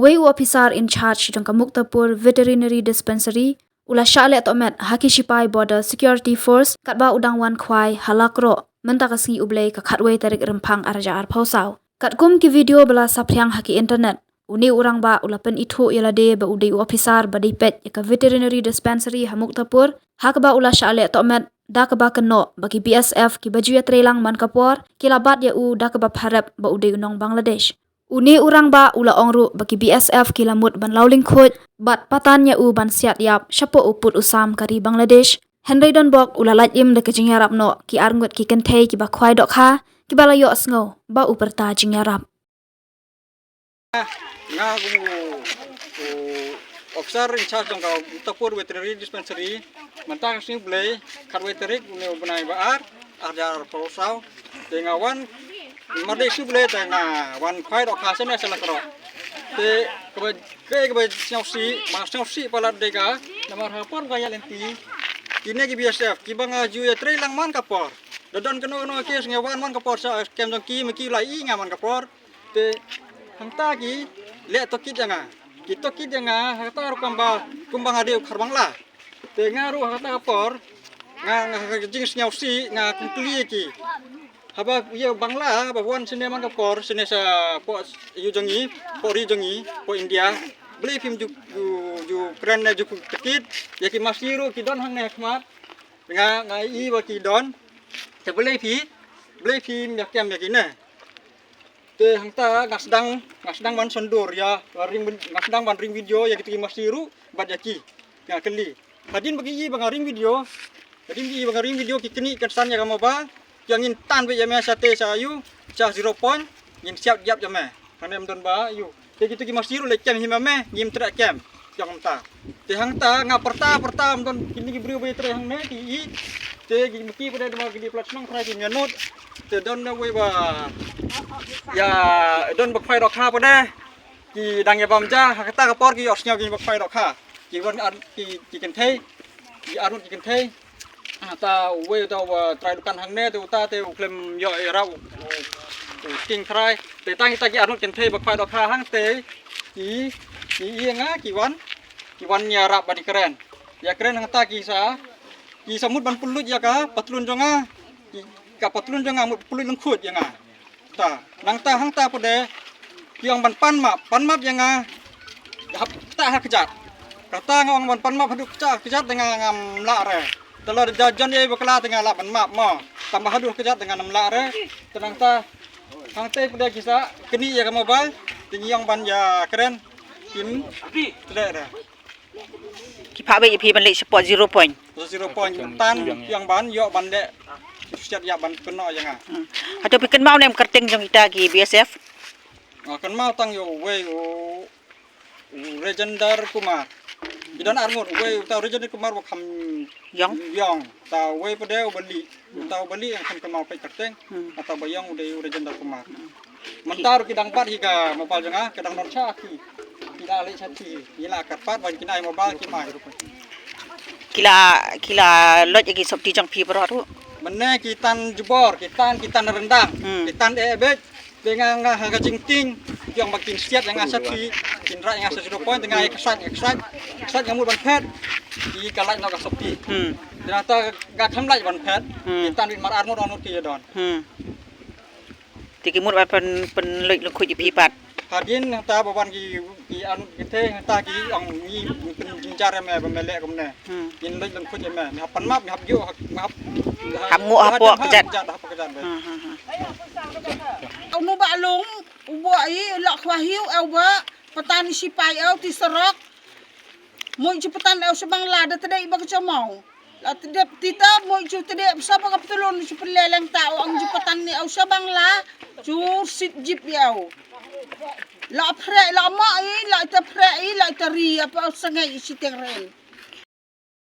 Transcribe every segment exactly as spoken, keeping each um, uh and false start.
Wei u officer in charge jong ka Muktapur Veterinary Dispensary u la shah leh tohmet ha ki shipai Border Security Force katba u dang wan khwai ha Lakroh mynta ka sngi U Blei ka khatwei tarik Rymphang arhajar arphew saw. Katkum ki video ba la saphriang ha ki internet, une u rangbah u la pynithuh ïa lade ba u dei u officer ba dei peit ïa ka Veterinary Dispensary ha Muktapur, ha kaba u la shah leh tohmet da kaba kynnoh ba ki B S F kiba ju ïatreilang man ka por ki la bat ïa u da kaba pharep ba u dei u nong Bangladesh. Une u rangbah u la ong ruh ba ki B S F ki la mut ban law lyngkhuid bad patan ïa u ban siat ïap shapoh u pud u sam ka ri Bangladesh. Hynrei donbok u la lait im da ka jingïarap noh ki arngut ki kynthei kiba khwai dohkha kiba la ïohsngew ba u pyrta jingïarap. Nga kum u, u officer in charge jong ka Muktapur Veterinary Dispensary, mynta ka sngi U Blei, khatwei tarik une u bnai ba ar, arhajar arphew saw. Te nga wan, mar dei sngi U Blei te nga wan khwai dohkha shane sha Lakroh. Te kaba, kaba sngewsih, ma sngewsih palat dei ka, namar ha por ba nga ïaid lynti, kine ki B S F kiba nga ju ïatreilang man ka por. Da don kano kano ka case nga wan man ka por sha kem jong ki, ma ki la ïohi nga man ka por. Te hangta ki leh tohkit ïa nga. Ki tohkit ïa nga ha kata ruh kumba, kumba nga dei u khar Bangla. Te nga ruh ha kata ka por nga, nga ha ka jingsngewsih nga kyntu ïa ki. Haba ïa u Bangla haba wan shane man ka por shane shapoh ïew jong ngi, poh ri jong ngi, poh India. Balei phim ju, ju, ju kren ne ju tohkit ïa ki masi ruh ki don hangne ha khmat. Nga, nga ïohi ba ki don. Te balei phi, balei phim ïa kem ïa kine. Te hangta nga sdang, nga sdang ban shondur ïa, ring, nga sdang ban ring video ïa kito ki masi ruh bad ïa ki. Nga kylli. Hadien ba ki ïohi ba nga ring video, hadien ba ki ïohi ba nga ring video ki kynnoh kynsan ïa ka mobile, ki ong ngin tan beit ïa me sha te sha ïew, sha zero point, ngin siat ïap ïa me. Hangne ym don ba ïew. Te kito ki masi ruh leh kem hi ma me, ngim treh kem. Ki ong kumta. Te hangta nga pyrta pyrta ym don kine ki briew ba ïatrei hangne ki ïohi. Te ki maki ba dei dama ki dei plat shnong trai ki ïa nud. Te don na wei ba ïa don ba khwai dohkha ba dei. Ki dang ïa bam ja ha kata ka por ki ïohsngew ki ba khwai dohkha. Ki wan ar ki, ki kynthei. Ki arngut ki kynthei. Ah, ta uwei uta uba trai dukan hangne te uta te u khlem ïoh ïarap u, u, u king trai. Te tang kita ki arngut kynthei ba khwai dohkha hangte ki, ki ïa nga ki wan, ki wan ïarap ban ïakren. Ïakren hangta ki sa, ki sa mut ban pynlut ïa ka patlun jong nga. Ki, ka patlun jong nga mut pynlut lyngkhuid ïa nga. Ta, nangta hangta pat de ki ong ban pan map, pan map ïa nga. Hap ta ha kjat. Kata nga ong ban pan map haduh kjat, kjat de nga ngam lah re. Te lada jan ïa bakla te nga lah ban map mo. Tang ba haduh kjat de nga ngam lah re. Te nangta hangta pat de ki sa kynnoh ïa ka mobile, te ngi ong ban ïakren kim treh re. Ki phah beit ïa phi ban leit shapoh zero point. Zero point tan ïa ban ïoh ban leh siat ïa ban kynnoh ïa nga. Hmm. Hato phi kynmaw ne em kyrteng jong kita ki B S F? Nga kynmaw tang ïa uwei u, u Rajendra Kumar. Ki don arngut uwei uta u Rajendra Kumar ba kham ïong. Ïong. Ta uwei pat de u Bali. Uta u Bali nga khlem kynmaw peit kyrteng. Hmm. Uta ba ïong u dei u Rajendra Kumar. Hmm. Mynta ruh ki dang bat hi ka mobile jong nga, ka dang don sha ki. Ki la leit sha ki, ki la kyrpad ban kin ai mobile ki mai. Ki la, ki la leit ïa ki sopti jong phi baroh ruh. Mynne ki tan jubor, ki tan, ki tan ryndang, hmm, ki tan eh beit. Te nga, nga ha ka jingtieng, ki ong ba kin siat ïa nga sha ki, kin rai ïa nga sha zero point, te nga ïa ksat, ïa ksat, ksat nga mut ban phet. Ki ka lait noh ka sopti. Hmm. Te nangta nga khlem lait ban phet. Hmm. Ki tan beit mar arngut arngut ki ïa don. Hmm. Te ki mut ban pyn, pynlait lyngkhuid ïa phi pat. Hadien nangta ba wan ki, ki arngut kynthei nangta ki ong ngi pynjynjar ïa me ba me leh kumne. Hmm. Ngin lait lyngkhuid ïa me. Me hap pan map, me hap ïoh, hap, hap, hap nguh hapoh kjat. Kjat, hapoh kjat. Hmm, hmm, hmm. Unu ba long, u ba i, la khwa hiu, u ba, patan i sipai, u ti sarok. Mui ju patan, u sa Bangla, da tadei ba ka jamau. La tdep tita mo ju tdep sa ba ka ptulun ju pynleleng ta o ang ju patan ni au sa Bangla ju sit jip ïa u. La phrek la ma i la ita phrek i la ita ri apa sangei i siteng ren.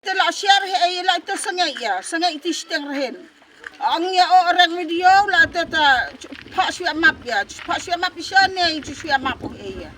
Te la share he i la ita sangei ïa sangei iti siteng ren. Ang ïa o reng video la ta ta pha shwa map ïa pha shwa map i sa ne ju shwa map o ïa.